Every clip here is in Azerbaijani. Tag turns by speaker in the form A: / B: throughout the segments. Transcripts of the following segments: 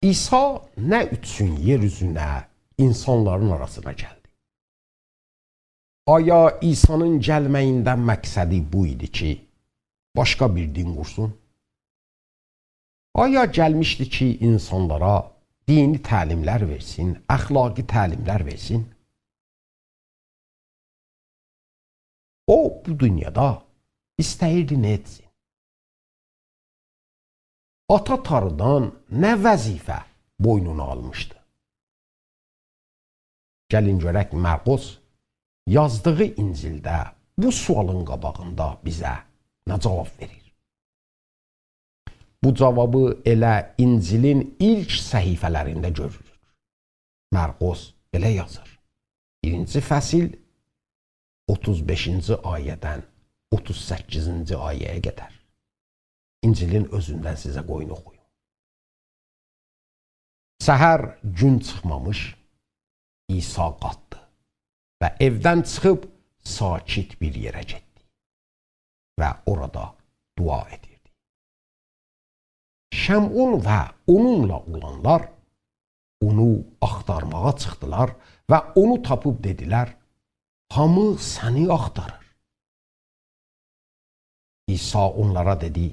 A: İsa nə üçün yer üzünə, insanların arasına gəldi? Aya İsa'nın gəlməyindən məqsədi bu idi ki, başqa bir din qursun? Aya gəlmişdi ki, insanlara dini təlimlər versin, əxlaqi təlimlər versin? O, bu dünyada istəyirdi nə etsin? Ata Tanrıdan nə vəzifə boynuna almışdı? Gəlin görək Marqos yazdığı İncildə bu sualın qabağında bizə nə cavab verir? Bu cavabı elə İncilin ilk səhifələrində görürük. Marqos belə yazır. 1-ci fəsil 35-ci ayədən 38-ci ayəyə qədər. İncilin özündən sizə qoyun oxuyum. Səhər gün çıxmamış İsa qatdı və evdən çıxıb sakit bir yerə getdi və orada dua edirdi. Şəmun və onunla olanlar onu axtarmağa çıxdılar və onu tapıb dedilər, hamı səni axtarır. İsa onlara dedi,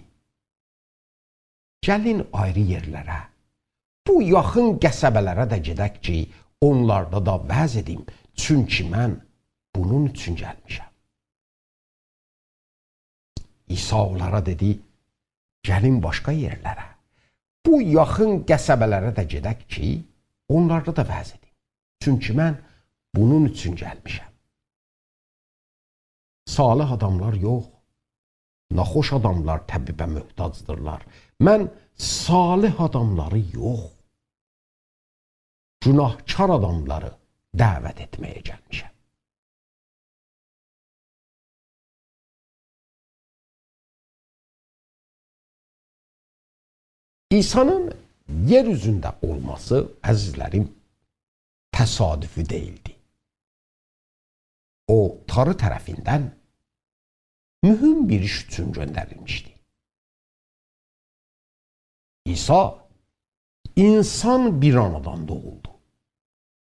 A: gəlin ayrı yerlərə, bu yaxın qəsəbələrə də gedək ki, onlarda da vəz edim, çünki mən bunun üçün gəlmişəm. İsa onlara dedi, gəlin başqa yerlərə, bu yaxın qəsəbələrə də gedək ki, onlarda da vəz edim, çünki mən bunun üçün gəlmişəm. Salih adamlar yox, naxoş adamlar təbibə möhtacdırlar. Mən salih adamları yox, günahkar adamları dəvət etməyə gəlmişəm. İsa'nın yer üzündə olması, əzizlərim, təsadüfi deyildi. O, Tanrı tərəfindən mühüm bir iş üçün göndərilmişdi. İsa insan bir anadan doğuldu.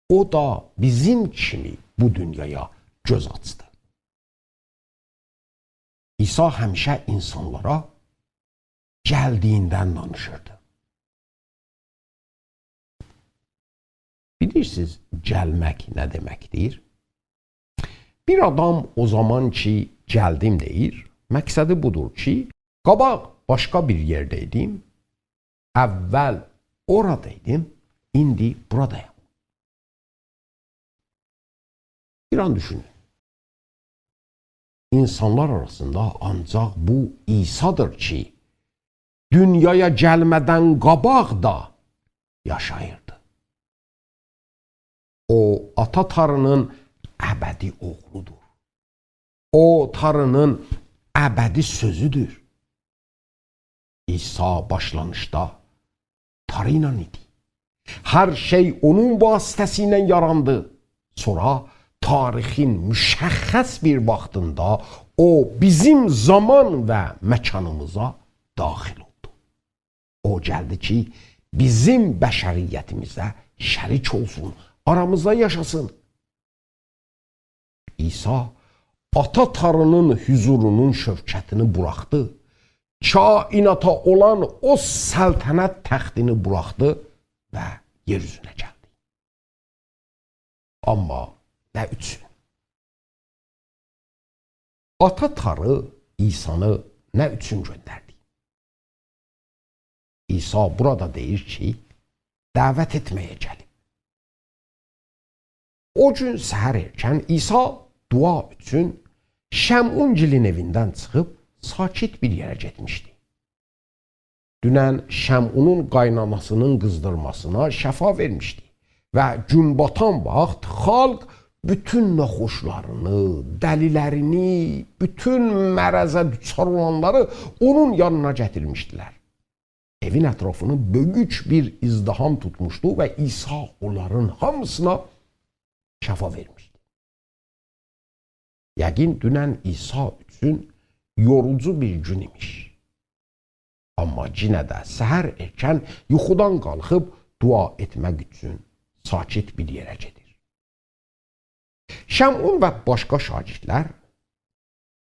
A: O da bizim kimi bu dünyaya göz açdı. İsa həmişə insanlara gəldiyindən danışırdı. Bilirsiniz, gəlmək nə deməkdir? Bir adam o zaman ki, gəldim deyir, məqsədi budur ki, qabaq başqa bir yerdə idim, əvvəl oradaydım, indi buradayam. Bir an düşünün. İnsanlar arasında ancaq bu İsa'dır ki, dünyaya gəlmədən qabaq da yaşayırdı. O, Ata Tanrının əbədi oğludur. O, Tanrının əbədi sözüdür. İsa başlanışda Tanrı ilə idi. Hər şey onun vasitəsilə yarandı. Sonra tarixin müşəxəs bir vaxtında o bizim zaman və məkanımıza daxil oldu. O gəldi ki, bizim bəşəriyyətimizə şərik olsun, aramızda yaşasın. İsa Ata Tanrının hüzurunun şövkətini buraxdı. Kainata olan o səltənət təxtini buraxdı və yer üzünə gəldi. Amma nə üçün? Ata Tanrı İsa'nı nə üçün göndərdi? İsa burada deyir ki, dəvət etməyə gəlib. O gün səhər erkən İsa dua üçün Şəmungilin evindən çıxıb sakit bir yerə getmişdi. Dünən Şəmunun qaynanasının qızdırmasına şəfa vermişdi və gün batan vaxt xalq bütün naxoşlarını, dəlilərini, bütün mərəzə düçar olanları onun yanına gətirmişdilər. Evin ətrafını böyük bir izdiham tutmuşdu və İsa onların hamısına şəfa vermişdi. Yəqin dünən İsa üçün yorucu bir gün imiş. Amma yenə də səhər erkən yuxudan qalxıb dua etmək üçün sakit bir yerə gedir. Şəmun və başqa şagirdlər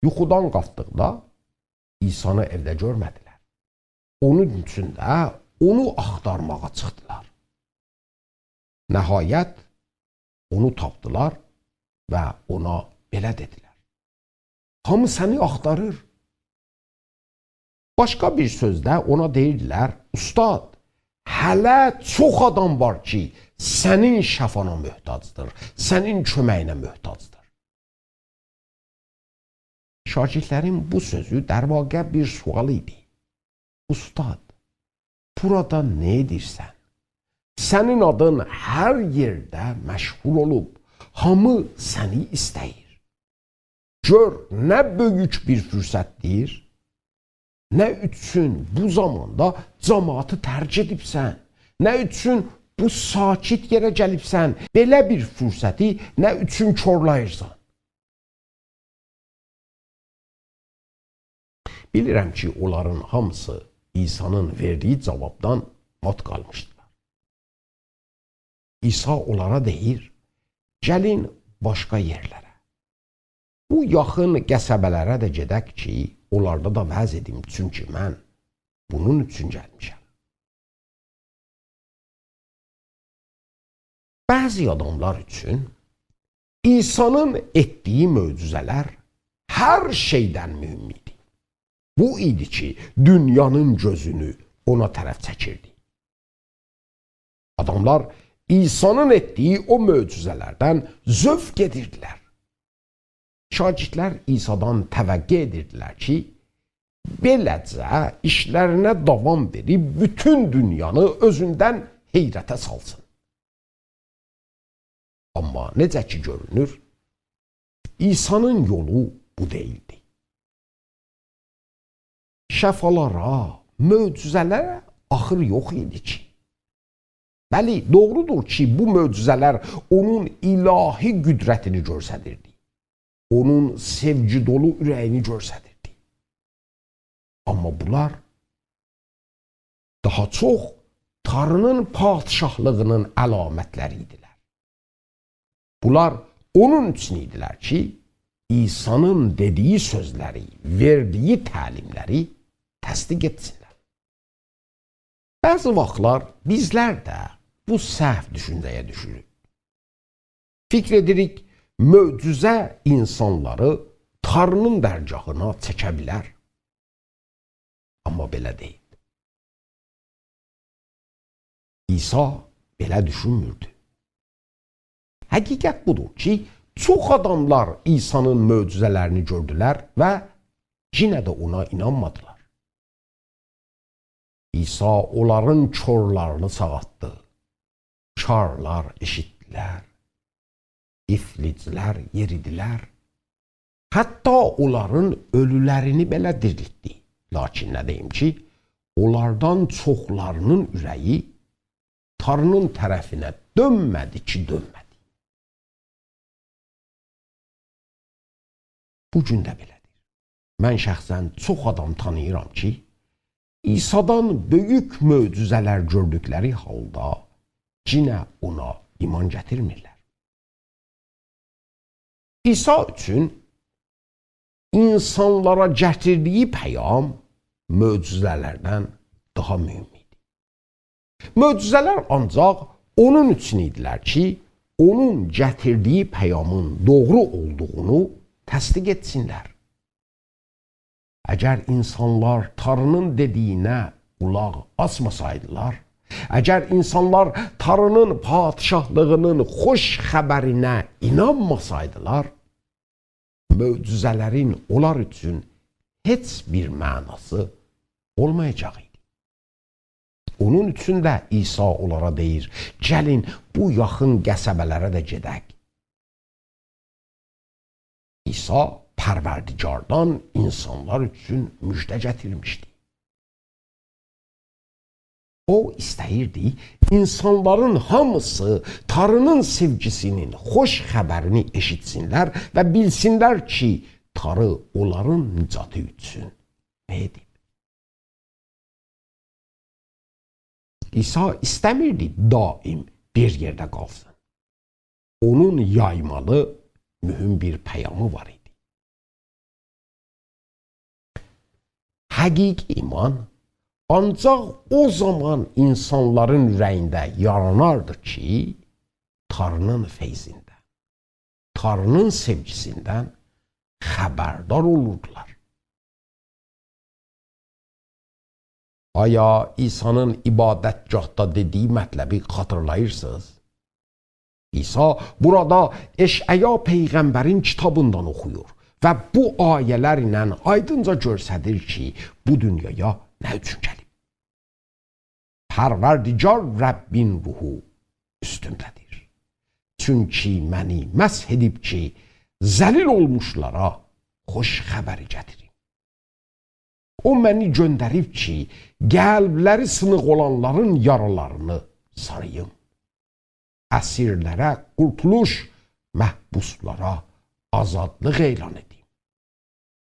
A: yuxudan qalxdıqda İsa'nı evdə görmədilər. Onun üçün də onu axtarmağa çıxdılar. Nəhayət onu tapdılar və ona belə dedilər: Hamı səni axtarır. Başqa bir sözdə ona deyirdilər: Ustad, hələ çox adam var ki, sənin şəfana möhtacdır, sənin köməyinə möhtacdır. Şagirdlərin bu sözü dərvaqə bir sual idi. Ustad, burada nə edirsən? Sənin adın hər yerdə məşhur olub, hamı səni istəyir. Gör, nə böyük bir fürsətdir. Nə üçün bu zamanda cəmaatı tərk edibsən? Nə üçün bu sakit yerə gəlibsən? Belə bir fürsəti nə üçün korlayırsan? Bilirəm ki, onların hamısı İsa'nın verdiyi cavabdan mat qalmışdılar. İsa onlara deyir: gəlin başqa yerlərə. Bu yaxın qəsəbələrə də gedək ki, onlarda da vəz edim, çünki mən bunun üçün gəlmişəm. Bəzi adamlar üçün İsa'nın etdiyi möcüzələr hər şeydən mühüm idi. Bu idi ki, dünyanın gözünü ona tərəf çəkirdi. Adamlar İsa'nın etdiyi o möcüzələrdən zövq edirdilər. Şagirdlər İsa'dan təvəqqe edirdilər ki, beləcə işlərinə davam verib bütün dünyanı özündən heyrətə salsın. Amma necə ki görünür, İsa'nın yolu bu deyildi. Şəfalara, möcüzələrə axır yox idi ki. Bəli, doğrudur ki, bu möcüzələr onun ilahi qüdrətini göstərirdi. Onun sevgi dolu ürəyini göstərirdi. Amma bunlar daha çox Tanrının padşahlığının əlamətləri idilər. Bunlar onun üçün idilər ki, İsa'nın dediyi sözləri, verdiyi təlimləri təsdiq etsinlər. Bəzi vaxtlar bizlər də bu səhv düşüncəyə düşürük. Fikr edirik, möcüzə insanları Tanrının dərgahına çəkə bilər. Amma belə deyil. İsa belə düşünmürdü. Həqiqət budur ki, çox adamlar İsa'nın möcüzələrini gördülər və yenə də ona inanmadılar. İsa onların korlarını sağaltdı. Karlar eşitdilər, ifliclər yeridilər. Hətta onların ölülərini belə diriltdi. Lakin nə deyim ki, onlardan çoxlarının ürəyi Tanrının tərəfinə dönmədi ki, dönmədi. Bu gün də belədir. Mən şəxsən çox adam tanıyıram ki, İsa'dan böyük möcüzələr gördükləri halda yenə ona iman gətirmirlər. İsa üçün insanlara gətirdiyi peyam möcüzələrdən daha mühüm idi. Möcüzələr ancaq onun üçün idilər ki, onun gətirdiyi peyamın doğru olduğunu təsdiq etsinlər. Əgər insanlar Tanrının dediyinə qulaq asmasaydılar, əgər insanlar Tanrının padşahlığının xoş xəbərinə inanmasaydılar, möcüzələrin onlar üçün heç bir mənası olmayacaq idi. Onun üçün də İsa onlara deyir: gəlin bu yaxın qəsəbələrə də gedək. İsa Pərverdigardan insanlar üçün müjdə gətirmişdi. O istəyirdi, insanların hamısı Tanrının sevgisinin xoş xəbərini eşitsinlər və bilsinlər ki, Tanrı onların nicatı üçün nə edib. İsa istəmirdi daim bir yerdə qalsın. Onun yaymalı mühüm bir peyamı var idi. Həqiqi iman ancaq o zaman insanların ürəyində yaranardı ki, Tanrının feyzindən, Tanrının sevgisindən xəbərdar olurdular. Aya İsa'nın ibadətgahda dediyi mətləbi xatırlayırsınız? İsa burada Eşəya peyğəmbərin kitabından oxuyur və bu ayələrlə aydınca göstərir ki, bu dünyaya nə üçün gəlib? Pərverdigar Rəbbin ruhu üstümdədir. Çünki məni məsh edib ki, zəlil olmuşlara xoş xəbəri gətirim. O məni göndərib ki, qəlbləri sınıq olanların yaralarını sarıyım. Əsirlərə qurtuluş, məhbuslara azadlıq elan edim.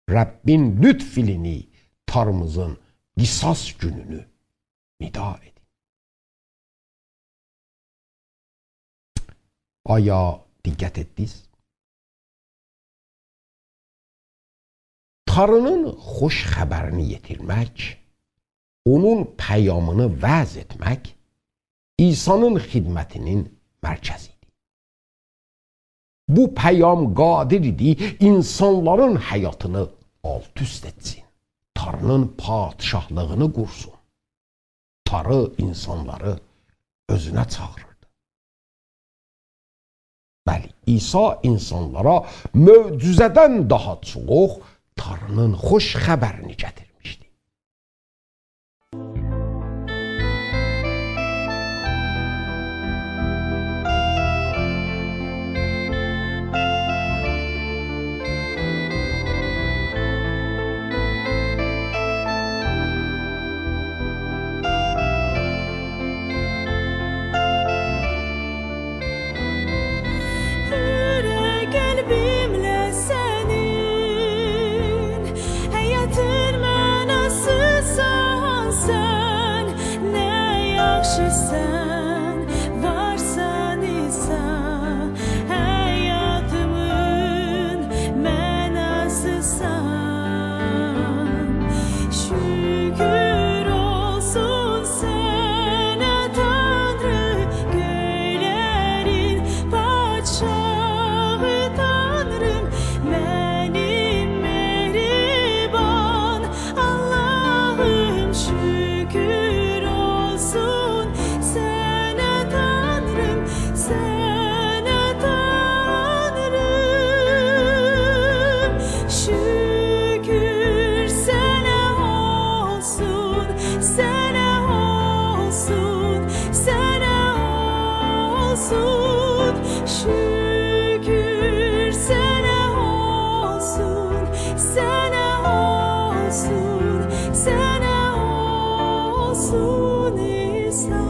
A: Rəbbin lütf ilini, Tanrımızın qisas gününü nida edin. Aya diqqət etdiniz? Tanrının xoş xəbərini yetirmək, onun peyamını vəz etmək İsa'nın xidmətinin mərkəzi idi. Bu peyam qadir idi insanların həyatını alt-üst etsin, Tanrının padşahlığını qursun. Tanrı insanları özünə çağırırdı. Bəli, İsa insanlara möcüzədən daha çox Tanrının xoş xəbərini gətirmişdi.
B: Sen varsan İsa, hayatımın mənasısan. Şükür olsun sənə Tanrı, göylərin padşahı Tanrım, mənim mehriban Allahım, şükür olsun sənə Tanrım, sənə Tanrım. Şükür sənə olsun, sənə olsun, sənə olsun. Şükür sənə olsun, sənə olsun, sənə olsun İsa.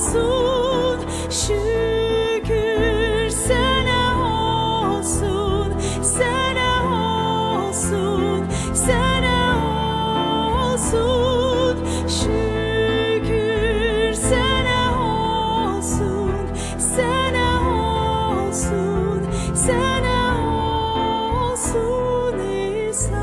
B: olsun, şükür sənə olsun, sənə olsun, sənə olsun, şükür sənə olsun, sənə olsun, sənə olsun İsa.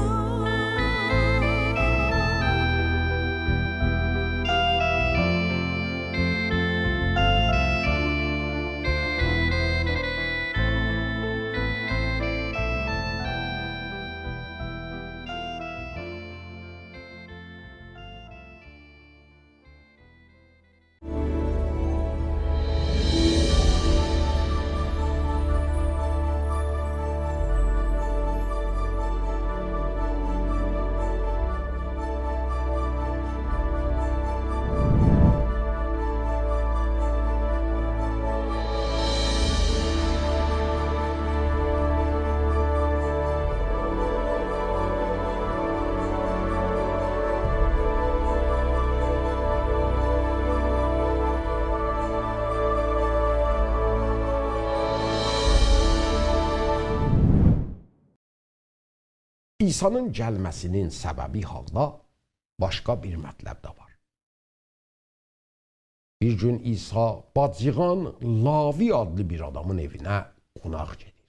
A: İsa'nın gəlməsinin səbəbi haqda başqa bir mətləb də var. Bir gün İsa bacıqan Lavi adlı bir adamın evinə qonaq gedir.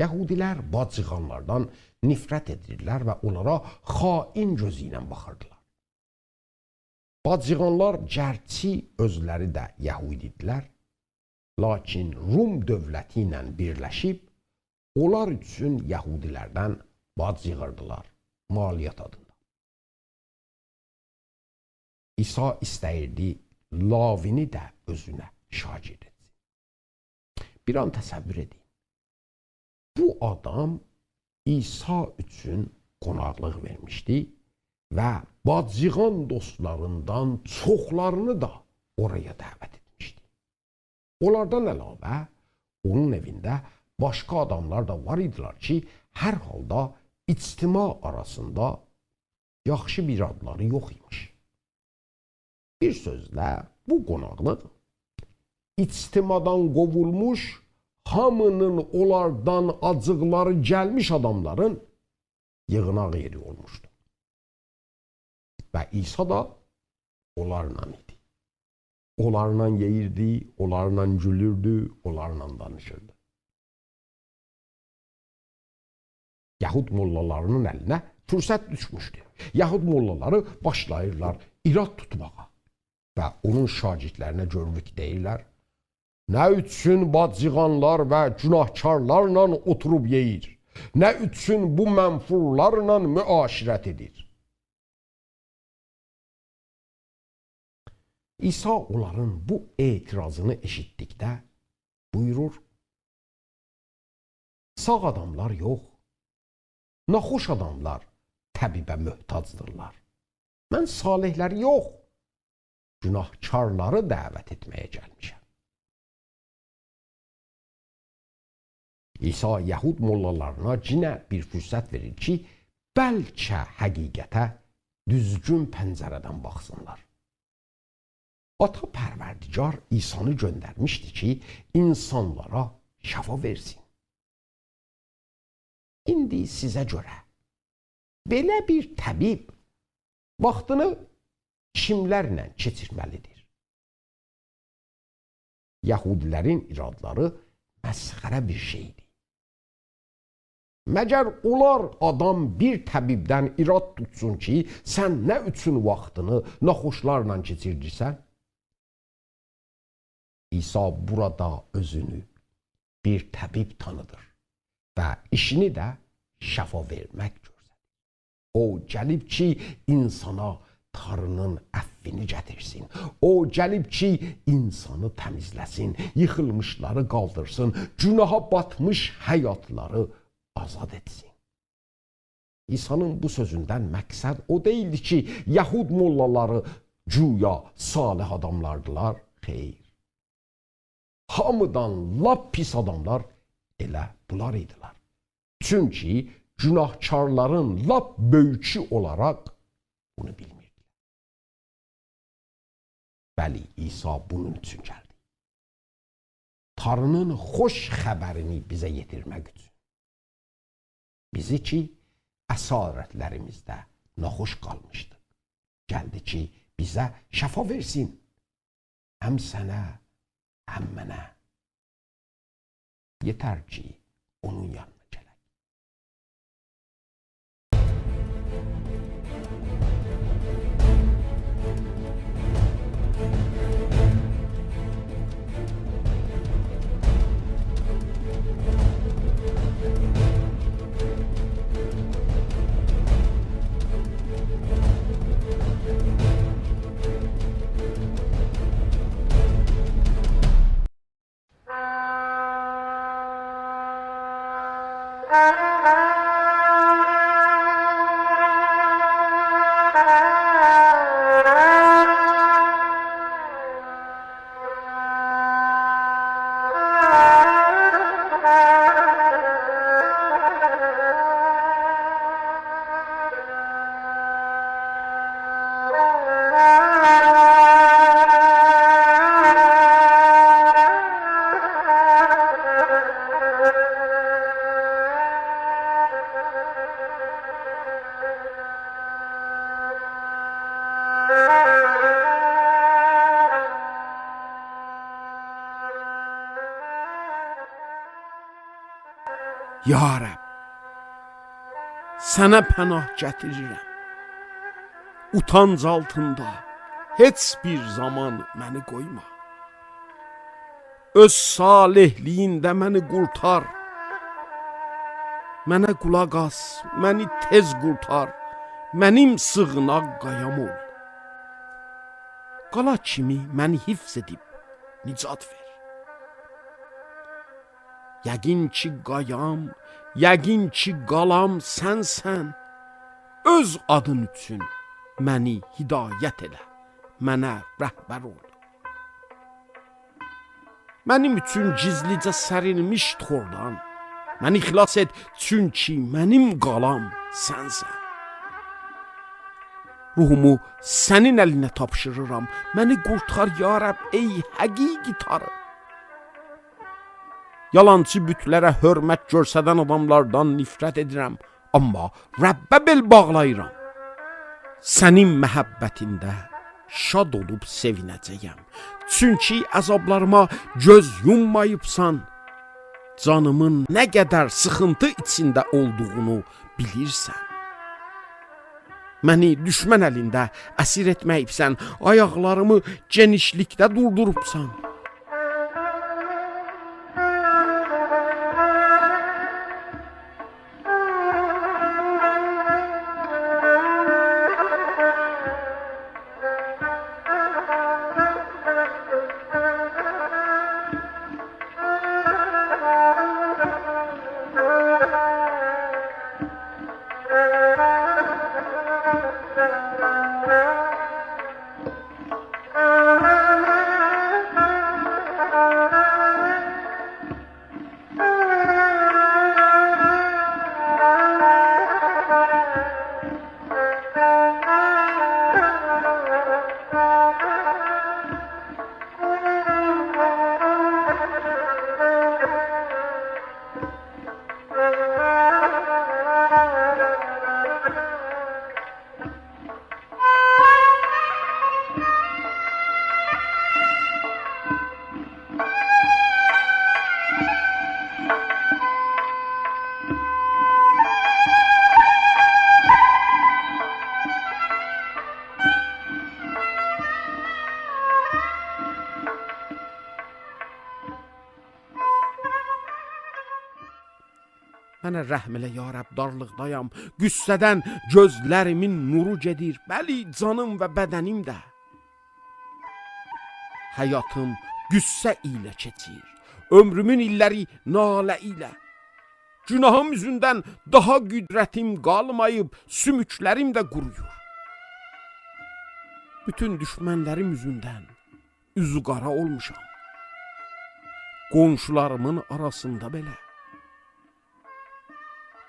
A: Yəhudilər bacıqanlardan nifrət edirdilər və onlara xain gözü ilə baxırdılar. Bacıqanlar gərçi özləri də Yəhudi idilər, lakin Rum dövləti ilə birləşib onlar üçün Yəhudilərdən bac yığırdılar, maliyyat adında. İsa istəyirdi Lavini də özünə şagird etsin. Bir an təsəvvür edin. Bu adam İsa üçün qonaqlıq vermişdi və bac yığan dostlarından çoxlarını da oraya dəvət etmişdi. Onlardan əlavə onun evində başqa adamlar da var idilər ki, hər halda ictima arasında yaxşı bir adları yox imiş. Bir sözlə, bu qonaqlıq ictimadan qovulmuş, hamının onlardan acıqları gəlmiş adamların yığınaq yeri olmuşdu. Və İsa da onlarla idi. Onlarla yeyirdi, onlarla gülürdü, onlarla danışırdı. Yahud mollalarının əlinə fürsət düşmüşdü. Yahud mollaları başlayırlar irad tutmağa və onun şagirdlərinə görürük deyirlər: Nə üçün bacıqanlar və günahkarlarla oturub yeyir? Nə üçün bu mənfurlarla müaşirət edir? İsa onların bu etirazını eşitdikdə buyurur: Sağ adamlar yox, naxoş adamlar təbibə möhtacdırlar. Mən salihləri yox, günahkarları dəvət etməyə gəlmişəm. İsa Yəhud mollalarına yenə bir fürsət verir ki, bəlkə həqiqətə düzgün pəncərədən baxsınlar. Ata Pərverdigar İsa'nı göndərmişdi ki, insanlara şəfa versin. İndi sizə görə belə bir təbib vaxtını kimlərlə keçirməlidir? Yəhudilərin iradları məsxərə bir şeydir. Məgər onlar adam bir təbibdən irad tutsun ki, sən nə üçün vaxtını naxoşlarla keçirdirsən? İsa burada özünü bir təbib tanıdır və işini də şəfa vermək göstərir. O gəlib ki, insana Tanrının əffini gətirsin. O gəlib ki, insanı təmizləsin, yıxılmışları qaldırsın, günaha batmış həyatları azad etsin. İsa'nın bu sözündən məqsəd o deyildi ki, Yəhud mollaları güya salih adamlardılar. Xeyr. Hamıdan lap pis adamlar elə bunlar idilər. Çünki günahkarların lap böyükü olaraq bunu bilmirdilər. Bəli, İsa bunun üçün gəldi. Tanrının xoş xəbərini bizə yetirmək üçün. Bizi ki, əsarətlərimizdə naxoş qalmışdıq. Gəldi ki, bizə şəfa versin. Həm sənə, həm mənə. Yetər ki, onun yanına gələk.
C: Ya Rəbb, sənə pənah gətirirəm. Utanc altında heç bir zaman məni qoyma. Öz salehliyində məni qurtar. Mənə qulaq as, məni tez qurtar. Mənim sığınaq qayam ol. Qala kimi məni hifz edib nicat ver. Yəqin ki qayam, yəqin ki qalam sənsən. Öz adın üçün məni hidayət elə, mənə rəhbər ol. Mənim üçün gizlicə sərilmiş tordan məni xilas et, çünki mənim qalam sənsən. Ruhumu sənin əlinə tapşırıram. Məni qurtar ya Rəbb, ey həqiqi Tanrı. Yalancı bütlərə hörmət göstərən adamlardan nifrət edirəm, amma Rəbbə bel bağlayıram. Sənin məhəbbətində şad olub sevinəcəyəm. Çünki əzablarıma göz yummayıbsan. Canımın nə qədər sıxıntı içində olduğunu bilirsən. Məni düşmən əlində əsir etməyibsən, ayaqlarımı genişlikdə durdurubsan. Mənə rəhm elə ya Rəbb, darlıqdayam. Qüssədən gözlərimin nuru gedir. Bəli, canım və bədənim də. Həyatım qüssə ilə keçir. Ömrümün illəri nalə ilə. Günahım yüzündən daha qüdrətim qalmayıb, sümüklərim də quruyur. Bütün düşmənlərim yüzündən üzü qara olmuşam. Qonşularımın arasında belə.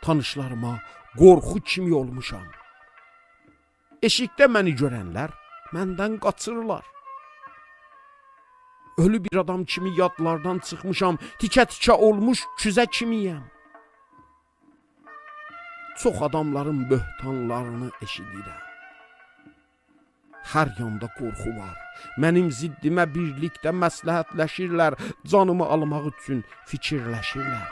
C: Tanışlarıma qorxu kimi olmuşam. Eşikdə məni görənlər məndən qaçırlar. Ölü bir adam kimi yadlardan çıxmışam, tikə-tikə olmuş küzə kimiyəm. Çox adamların böhtanlarını eşidirəm. Hər yanda qorxu var. Mənim ziddimə birlikdə məsləhətləşirlər, canımı almaq üçün fikirləşirlər.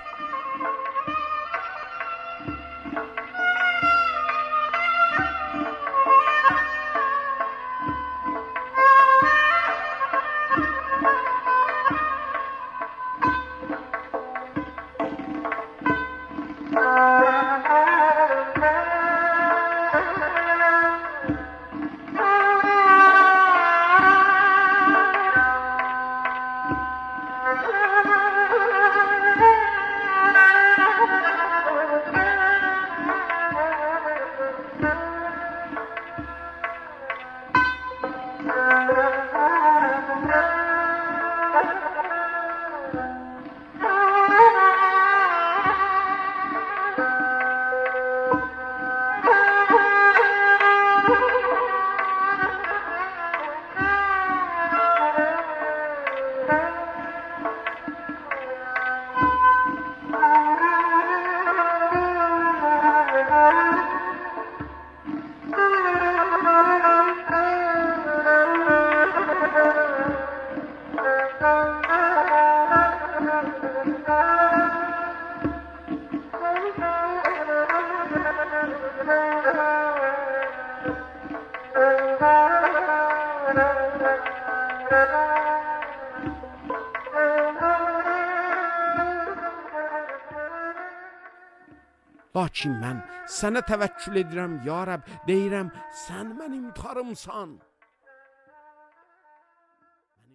C: Lakin mən sənə təvəkkül edirəm, ya Rəbb, deyirəm, sən mənim tarımsan.